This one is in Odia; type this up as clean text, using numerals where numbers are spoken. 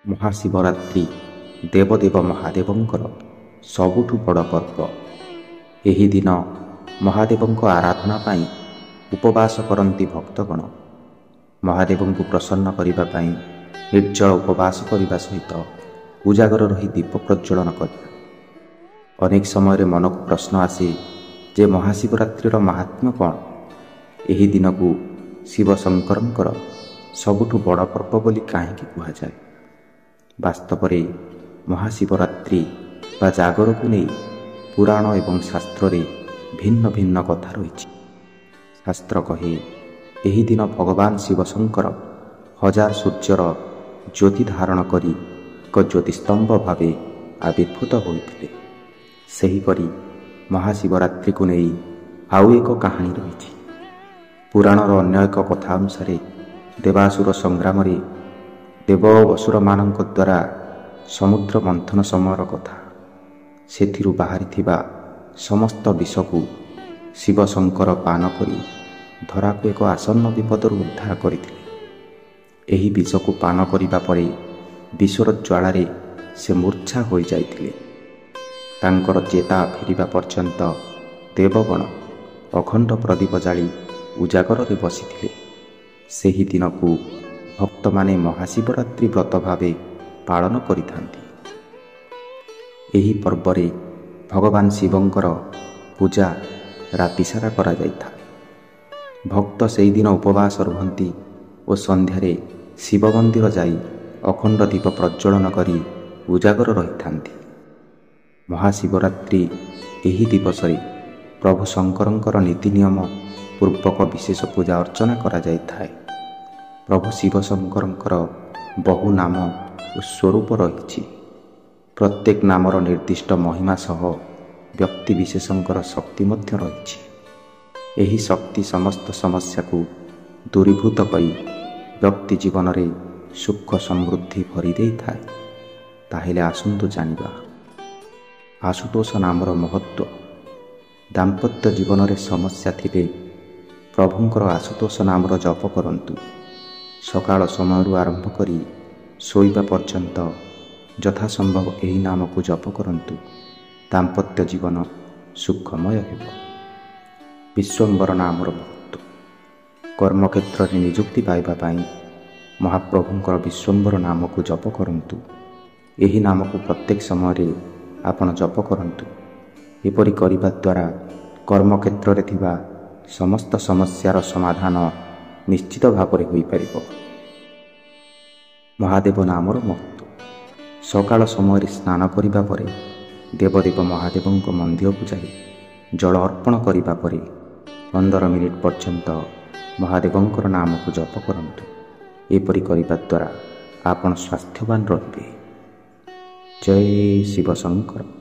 ମହାଶିବରାତ୍ରି ଦେବଦେବ ମହାଦେବଙ୍କର ସବୁଠୁ ବଡ଼ ପର୍ବ। ଏହି ଦିନ ମହାଦେବଙ୍କ ଆରାଧନା ପାଇଁ ଉପବାସ କରନ୍ତି ଭକ୍ତଗଣ। ମହାଦେବଙ୍କୁ ପ୍ରସନ୍ନ କରିବା ପାଇଁ ନିର୍ଜଳ ଉପବାସ କରିବା ସହିତ ଉଜାଗର ରହି ଦୀପ ପ୍ରଜ୍ୱଳନ କରିବା। ଅନେକ ସମୟରେ ମନକୁ ପ୍ରଶ୍ନ ଆସେ ଯେ ମହାଶିବରାତ୍ରିର ମାହାତ୍ମ୍ୟ କ'ଣ? ଏହି ଦିନକୁ ଶିବ ଶଙ୍କରଙ୍କର ସବୁଠୁ ବଡ଼ ପର୍ବ ବୋଲି କାହିଁକି କୁହାଯାଏ? ବାସ୍ତବରେ ମହାଶିବରାତ୍ରି ବା ଜାଗରକୁ ନେଇ ପୁରାଣ ଏବଂ ଶାସ୍ତ୍ରରେ ଭିନ୍ନ ଭିନ୍ନ କଥା ରହିଛି। ଶାସ୍ତ୍ର କହେ, ଏହି ଦିନ ଭଗବାନ ଶିବଶଙ୍କର ହଜାର ସୂର୍ଯ୍ୟର ଜ୍ୟୋତି ଧାରଣ କରି ଏକ ଜ୍ୟୋତିସ୍ତମ୍ଭ ଭାବେ ଆବିର୍ଭୂତ ହୋଇଥିଲେ। ସେହିପରି ମହାଶିବରାତ୍ରିକୁ ନେଇ ଆଉ ଏକ କାହାଣୀ ରହିଛି। ପୁରାଣର ଅନ୍ୟ ଏକ କଥା ଅନୁସାରେ ଦେବାସୁର ସଂଗ୍ରାମରେ ଦେବ ଓ ଅସୁରମାନଙ୍କ ଦ୍ୱାରା ସମୁଦ୍ର ମନ୍ଥନ ସମୟର କଥା। ସେଥିରୁ ବାହାରିଥିବା ସମସ୍ତ ବିଷକୁ ଶିବଶଙ୍କର ପାନ କରି ଧରାକୁ ଏକ ଆସନ୍ନ ବିପଦରୁ ଉଦ୍ଧାର କରିଥିଲେ। ଏହି ବିଷକୁ ପାନ କରିବା ପରେ ବିଷର ଜ୍ୱାଳାରେ ସେ ମୂର୍ଚ୍ଛା ହୋଇଯାଇଥିଲେ। ତାଙ୍କର ଚେତା ଫେରିବା ପର୍ଯ୍ୟନ୍ତ ଦେବଗଣ ଅଖଣ୍ଡ ପ୍ରଦୀପ ଜାଳି ଉଜାଗରରେ ବସିଥିଲେ। ସେହି ଦିନକୁ ଭକ୍ତମାନେ ମହାଶିବରାତ୍ରି ବ୍ରତ ଭାବେ ପାଳନ କରିଥାନ୍ତି। ଏହି ପର୍ବରେ ଭଗବାନ ଶିବଙ୍କର ପୂଜା ରାତିସାରା କରାଯାଇଥାଏ। ଭକ୍ତ ସେହିଦିନ ଉପବାସ ରୁହନ୍ତି ଓ ସନ୍ଧ୍ୟାରେ ଶିବ ମନ୍ଦିର ଯାଇ ଅଖଣ୍ଡ ଦୀପ ପ୍ରଜ୍ୱଳନ କରି ଉଜାଗର ରହିଥାନ୍ତି। ମହାଶିବରାତ୍ରି ଏହି ଦିବସରେ ପ୍ରଭୁ ଶଙ୍କରଙ୍କର ନୀତି ନିୟମ ପୂର୍ବକ ବିଶେଷ ପୂଜା ଅର୍ଚ୍ଚନା କରାଯାଇଥାଏ। ପ୍ରଭୁ ଶିବଶଙ୍କରଙ୍କର ବହୁ ନାମ ଓ ସ୍ୱରୂପ ରହିଛି। ପ୍ରତ୍ୟେକ ନାମର ନିର୍ଦ୍ଦିଷ୍ଟ ମହିମା ସହ ବ୍ୟକ୍ତି ବିଶେଷଙ୍କର ଶକ୍ତି ମଧ୍ୟ ରହିଛି। ଏହି ଶକ୍ତି ସମସ୍ତ ସମସ୍ୟାକୁ ଦୂରୀଭୂତ କରି ବ୍ୟକ୍ତି ଜୀବନରେ ସୁଖ ସମୃଦ୍ଧି ଭରି ଦେଇଥାଏ। ତାହେଲେ ଆସନ୍ତୁ ଜାଣିବା ଆଶୁତୋଷ ନାମର ମହତ୍ତ୍ୱ। ଦାମ୍ପତ୍ୟ ଜୀବନରେ ସମସ୍ୟା ଥିଲେ ପ୍ରଭୁଙ୍କର ଆଶୁତୋଷ ନାମର ଜପ କରନ୍ତୁ। ସକାଳ ସମୟରୁ ଆରମ୍ଭ କରି ଶୋଇବା ପର୍ଯ୍ୟନ୍ତ ଯଥାସମ୍ଭବ ଏହି ନାମକୁ ଜପ କରନ୍ତୁ। ଦାମ୍ପତ୍ୟ ଜୀବନ ସୁଖମୟ ହେବ। ବିଶ୍ୱମ୍ବର ନାମର ମହତ୍ତ୍ୱ। କର୍ମକ୍ଷେତ୍ରରେ ନିଯୁକ୍ତି ପାଇବା ପାଇଁ ମହାପ୍ରଭୁଙ୍କର ବିଶ୍ୱମ୍ବର ନାମକୁ ଜପ କରନ୍ତୁ। ଏହି ନାମକୁ ପ୍ରତ୍ୟେକ ସମୟରେ ଆପଣ ଜପ କରନ୍ତୁ। ଏପରି କରିବା ଦ୍ୱାରା କର୍ମକ୍ଷେତ୍ରରେ ଥିବା ସମସ୍ତ ସମସ୍ୟାର ସମାଧାନ ନିଶ୍ଚିତ ଭାବରେ ହୋଇପାରିବ। ମହାଦେବ ନାମର ମହତ୍ତ୍ୱ। ସକାଳ ସମୟରେ ସ୍ନାନ କରିବା ପରେ ଦେବଦେବ ମହାଦେବଙ୍କ ମନ୍ଦିରକୁ ଯାଇ ଜଳ ଅର୍ପଣ କରିବା ପରେ 15 ମିନିଟ୍ ପର୍ଯ୍ୟନ୍ତ ମହାଦେବଙ୍କର ନାମକୁ ଜପ କରନ୍ତୁ। ଏପରି କରିବା ଦ୍ୱାରା ଆପଣ ସ୍ୱାସ୍ଥ୍ୟବାନ ରହିବେ। ଜୟ ଶିବଶଙ୍କର।